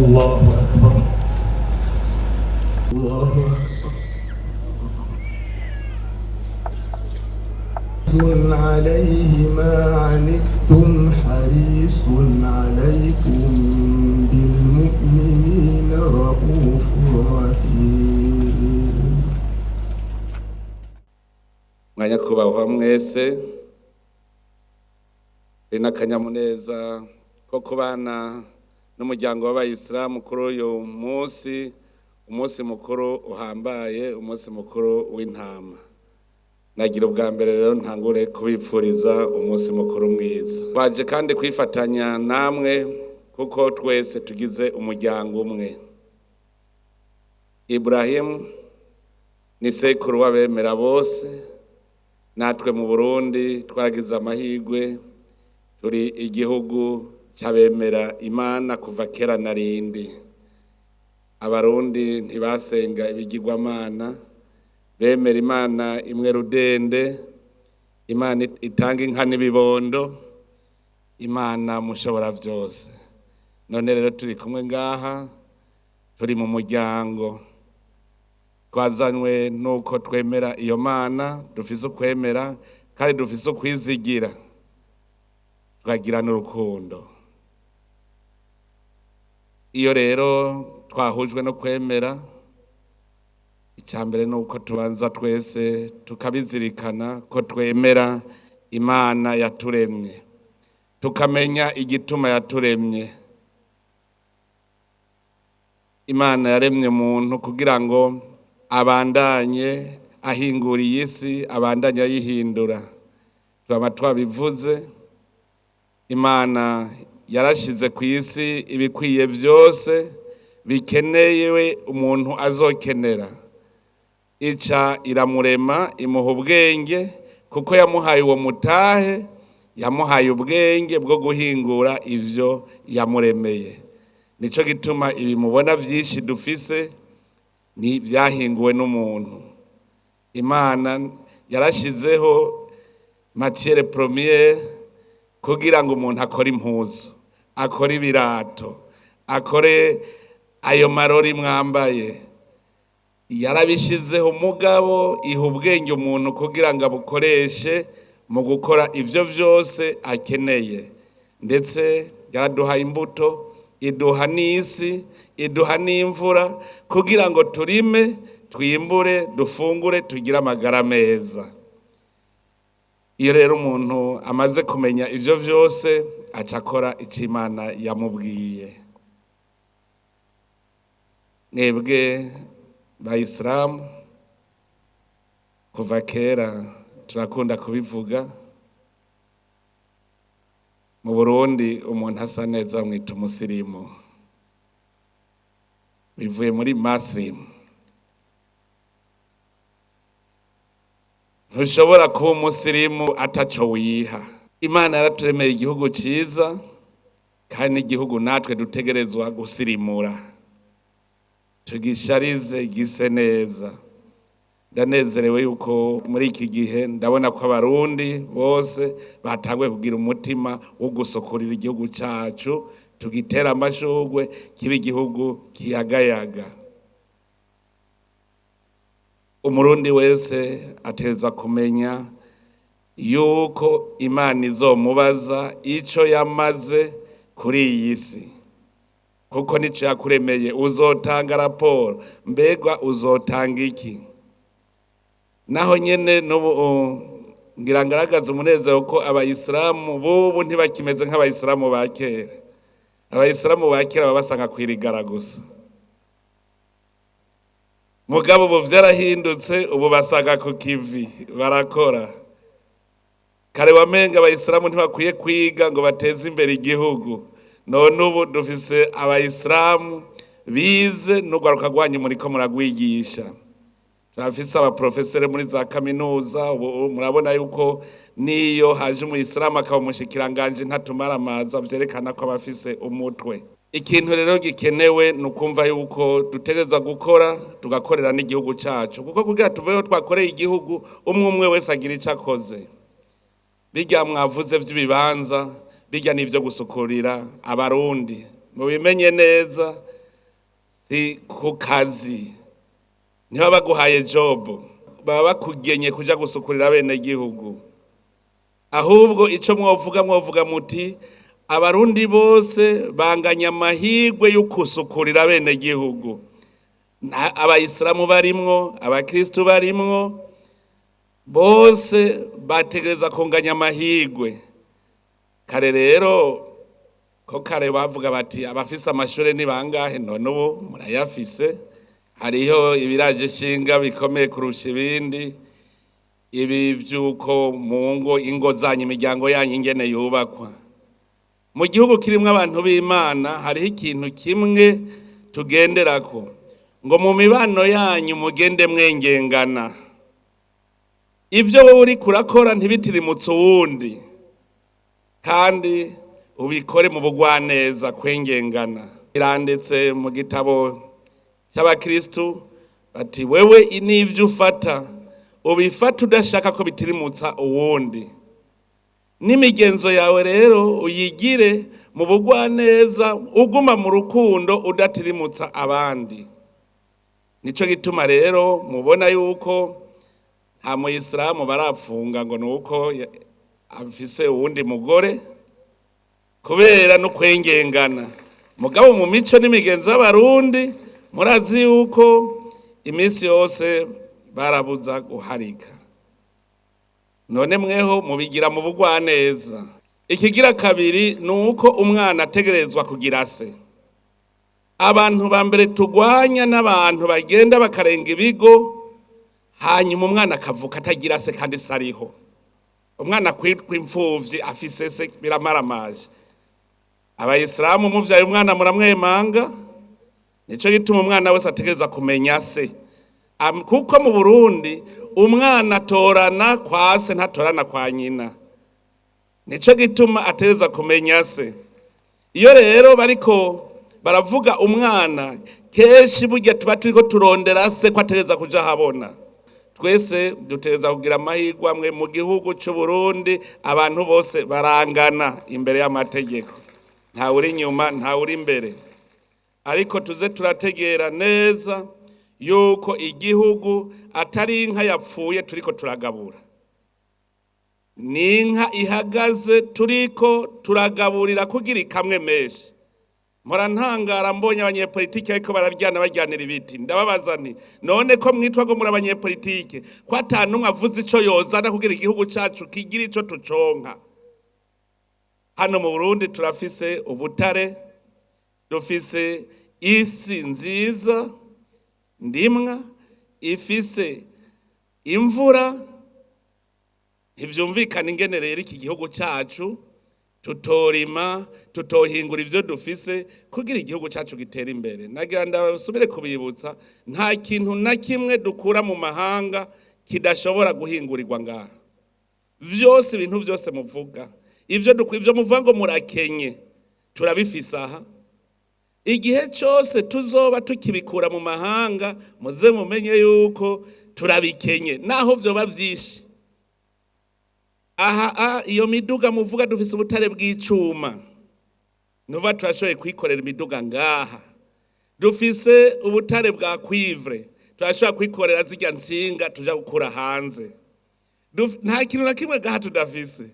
الله أكبر. الله أكبر. عليه ما عنتم حريص عليكم بالمؤمنين رؤوف رحيم. Mwanyakubahwa mwese, ni n'akanyamuneza ko kubana n'umuryango w'abayisilamu kuri uyu munsi, umunsi mukuru uhambaye, umunsi mukuru w'intama. Nagira ubwa mbere rero ntangure kubipfuriza umunsi mukuru mwiza. Twaje kandi kwifatanya namwe kuko twese tugize umuryango umwe. Ibrahimu ni sekuru w'abemera bose. Natwe mu Burundi twaragize amahirwe, turi igihugu cy'abemera Imana kuva kera na rindi. Abarundi ntibasenga ibigirwamana, bemera Imana imwe rudende, Imana itanga inka n'ibibondo, Imana mushobora byose. None rero turi kumwe ngaha, turi mu muryango twazanywe nuko twemera iyo Mana, dufise ukwemera kandi dufise ukwizigira, tukagira n'urukundo. Iyo rero twahujwe no kwemera, icya mbere ni uko tubanza twese tukabizirikana ko twemera Imana yaturemye, tukamenya igituma yaturemye. Imana yaremye umuntu kugira ngo abandanye ahingura iyi si, abandanye ayihindura. Turaba twabivuze, Imana yarashize ku isi ibikwiye byose bikenewe umuntu azokenera. Ica iramurema, imuha ubwenge, kuko yamuhaye uwo mutahe, yamuhaye ubwenge bwo guhingura ivyo yamuremeye. Nico gituma ibi mubona vyinshi dufise ni byahinguwe n'umuntu. Imana yarashizeho matière première kugira ngo umuntu akore impuzu, akore ibirato, akore ayo marori mwambaye. Yarabishizeho, umugabo iha ubwenge umuntu kugira ngo abukoreshe mu gukora ivyo vyose akeneye. Ndetse yaraduhaye imbuto, iduha n'isi, iduha n'imvura kugira ngo turime, twimbure, dufungure, tugire amagara meza. Iyo rero umuntu amaze kumenya ivyo vyose, aca akora ico Imana yamubwiye. Mwebwe bayisilamu, kuva kera turakunda kubivuga, mu Burundi umuntu asa neza mwita umusirimu, bivuye muri masirimu. Ntushobora kuba umusirimu ataco wiha. Imana yaraturemeye igihugu ciza, kandi n'igihugu natwe dutegerezwa gusirimura, tugisharize gise neza. Ndanezerewe yuko muri iki gihe ndabona ko Abarundi bose batanguye kugira umutima wo gusokorera igihugu cacu, tugitera amashurwe, kiba igihugu kiyagayaga. Umurundi wese ategerezwa kumenya yuko Imana izomubaza ico yamaze kuri iyi si, kuko nico yakuremeye. Uzotanga raporo, mbega uzotanga iki? Naho nyene n'ubu ngira ngaragaza umunezero ko abayisilamu bubu ntibakimeze nk'abayisilamu ba kera. Abayisilamu ba kera baba basanga kwirigara gusa, mugabo ubu vyarahindutse, ubu basaga ku kivi barakora. Kare wamenga abayisilamu ntibakwiye kwiga ngo bateze imbere igihugu, none ubu dufise abayisilamu bize n'urwaruka rwanyu muriko muragwigisha. Turafise abaprofesere muri za kaminuza. Ubu murabona yuko niyo haje umuyisilamu akaba umushikiranganji ntatumara amaza, vyerekana ko aba afise umutwe. Ikintu rero gikenewe ni ukumva yuko dutegerezwa gukora, tugakorera n'igihugu cacu, kuko kugira tuveho twakoreye igihugu, umwe umwe wese agira ico akoze. Bijya mwavuze vy'ibibanza, bijya n'ivyo gusukurira Abarundi, mubimenye neza. Si ku kazi, niba baguhaye job, baba bakugenye kuja gusukurira bene gihugu. Ahubwo ico mwovuga, mwovuga muti Abarundi bose banganya amahirwe yo gusukurira bene gihugu, abayisilamu barimwo, abakristu barimwo, bose bategerezwa kunganya amahirwe. Kare rero ko kare bavuga bati abafise amashure ni bangahe? None ubu murayafise. Hariho ibiraje shinga bikomeye kurusha ibindi, ibi vy'uko mu ngo, ingo zanyu, imiryango yanyu ingene yubakwa. Mu gihugu kirimwo abantu b'Imana hariho ikintu kimwe tugenderako, ngo mu mibano yanyu mugende mwengengana. Ivyo wowe uriko urakora ntibitirimutse uwundi, kandi ubikore mu bugwaneza. Kwengengana biranditse mu gitabo cy'abakristu, bati wewe n'ivyo ufata ubifata udashaka ko bitirimutsa uwundi. N'imigenzo yawe rero uyigire mu bugwaneza, uguma mu rukundo, udatirimutsa abandi. Nico gituma rero mubona yuko nta muyisilamu barapfunga ngo ni uko afise uwundi mugore, kubera no kwengengana. Mugabo mu mico n'imigenzo y'Abarundi, murazi yuko iminsi yose barabuza guharika. None mweho mubigira mu bugwaneza. Ikigira kabiri ni uko umwana ategerezwa kugira se. Abantu ba mbere tugwanya n'abantu bagenda bakarenga ibigo, hanyuma umwana akavuka atagira se kandi se ariho. Umwana kwitwa imfuvyi afise se biramaramaje. Abayisilamu muvyaye umwana muramwemanga. Nico gituma umwana wese ategerezwa kumenya se, kuko mu Burundi umwana atorana kwa se, ntatorana kwa nyina. Nico gituma ategerezwa kumenya se. Iyo rero bariko baravuga umwana, kenshi burya tuba turiko turondera se, ko ategereza kuja ahabona. Twese dutegereza kugira amahirwe amwe mu gihugu c'u Burundi. Abantu bose barangana imbere y'amategeko, ntawe uri inyuma, ntawe uri imbere. Ariko tuze turategera neza yuko igihugu atari inka yapfuye turiko turagabura, ni inka ihagaze turiko turagaburira kugira ikamwe menshi. Mpora ntangara mbonye abanyepolitike ariko bararyana, baryanira ibiti. Ndababaza nti none ko mwitwa ngo muri abanyepolitike, ko ata n'umwe avuze ico yozana kugira igihugu cacu kigira ico tuconka? Hano mu Burundi turafise ubutare, dufise isi nziza ndimwa ifise imvura. Ntivyumvikana ingene rero iki gihugu cacu tutorima, tutohingura ivyo dufise kugira igihugu cacu gitere imbere. Nagira ndasubire kubibutsa, nta kintu na kimwe dukura mu mahanga kidashobora guhingurirwa ngaha. Vyose, ibintu vyose muvuga, ivyo muvuga ngo murakenye, turabifise aha. Igihe cyose tuzoba tukibikura mu mahanga, muze mumenye yuko turabikenye, naho vyoba vyinshi. Aha iyo miduga muvuga, dufise ubutare bw'icuma, nuva turashoboye kwikorera imiduga ngaha. Dufise ubutare bwa cuivre, turashobora kwikorera zirya nsinga tuja gukura hanze. Nta kintu na kimwe gaha tudafise.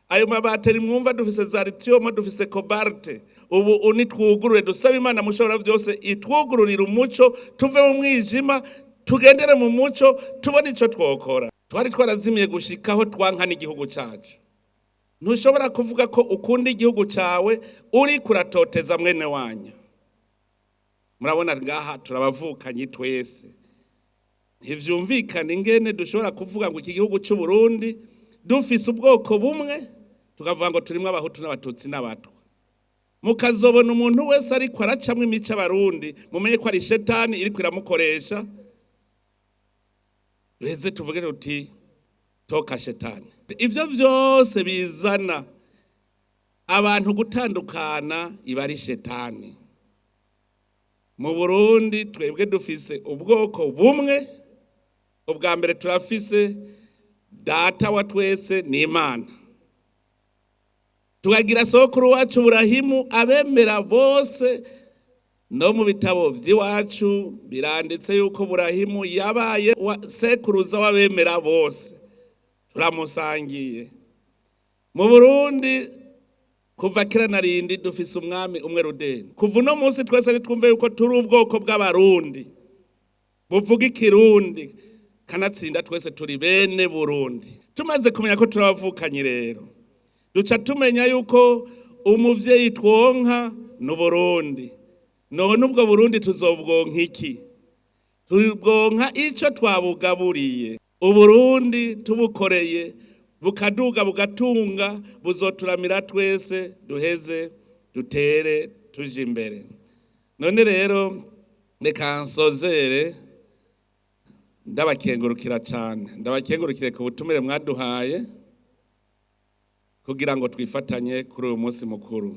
Ayo mabateri mwumva, dufise za lithium, dufise cobalt. Ubu unitwugurure, dusaba Imana mushobora byose itwugururira umuco, tuve mu mwijima tugendere mu muco, tubone ico twokora. Twari twarazimiye gushikaho twanka n'igihugu cacu. Ntushobora kuvuga ko ukunda igihugu cawe uri kuratoteza mwene wanyu. Murabona ngaha turabavukanyi twese. Ntivyumvikana ingene dushobora kuvuga ngo iki gihugu cy'u Burundi dufise ubwoko bumwe, tukavuga ngo turimwo Abahutu n'Abatutsi n'Abatwa. Mukazobona umuntu wese ariko aracamwo imico Abarundi, mumenye ko ari shetani iriko iramukoresha. Duheze tuvuge tuti toka shetani. Ivyo vyose bizana abantu gutandukana iba ari shetani. Mu Burundi twebwe dufise ubwoko bumwe. Ubwa mbere turafise data wa twese ni Imana, tukagira sokuru wacu Burahimu. Abemera bose No mu bitabo vy'iwacu biranditse yuko Burahimu yabaye sekuruza w'abemera bose, turamusangiye. Mu Burundi kuva kera na rindi dufise umwami umwe Rudeni. Kuva uno munsi twese nitwumve yuko turi ubwoko bw'Abarundi buvuga Ikirundi, kanatsinda twese turi bene Burundi. Tumaze kumenya ko turabavukanyi rero, duca tumenya yuko umuvyeyi twonka ni Burundi. None ubwo Burundi tuzobwonka iki? Tubwonka ico twabugaburiye. Uburundi tubukoreye bukaduga bugatunga, buzoturamira twese, duheze dutere tuje imbere. None rero reka nsozere ndabakengurukira cyane, ndabakengurukire ku butumire mwaduhaye kugira ngo twifatanye kuri uyu munsi mukuru.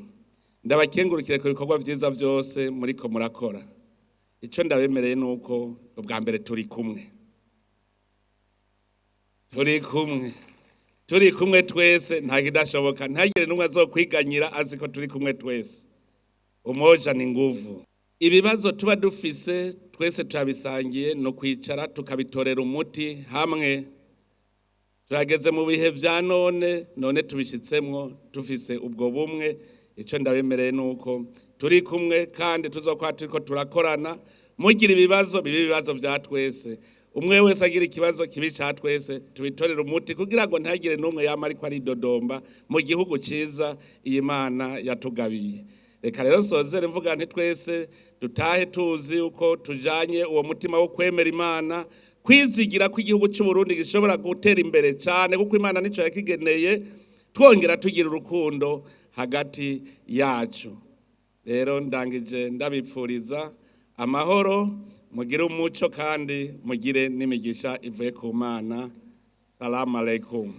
Ndabakengurukire ku bikorwa vyiza vyose muriko murakora. Ico ndabemereye nuko ubwa mbere turi kumwe, turi kumwe, turi kumwe twese, nta kidashoboka. Ntagire n'umwe azokwiganyira azi ko turi kumwe twese. Umoja ni nguvu. Ibibazo tuba dufise twese turabisangiye, no kwicara tukabitorera umuti hamwe. Turageze mu bihe vya none, none tubishitsemwo dufise ubwo bumwe. Ico ndabemereye nuko turi kumwe kandi tuzokwa turiko turakorana. Mugira ibibazo bibe ibibazo vya twese, umwe wese agira ikibazo kibi ca twese, tubitorere umuti kugira ngo ntagire n'umwe yama ariko aridodomba mu gihugu ciza iyi Mana yatugabiye. Reka rero nsozere mvuga nti twese dutahe tuzi uko tujanye uwo mutima wo kwemera Imana, kwizigira ko igihugu cy'u Burundi gishobora gutera imbere cyane kuko Imana nico yakigeneye, twongera tugira urukundo hagati yacu. Rero ndangije ndabipfuriza amahoro, mugire umuco kandi mugire n'imigisha ivuye ku Mana. Salamu alaikum.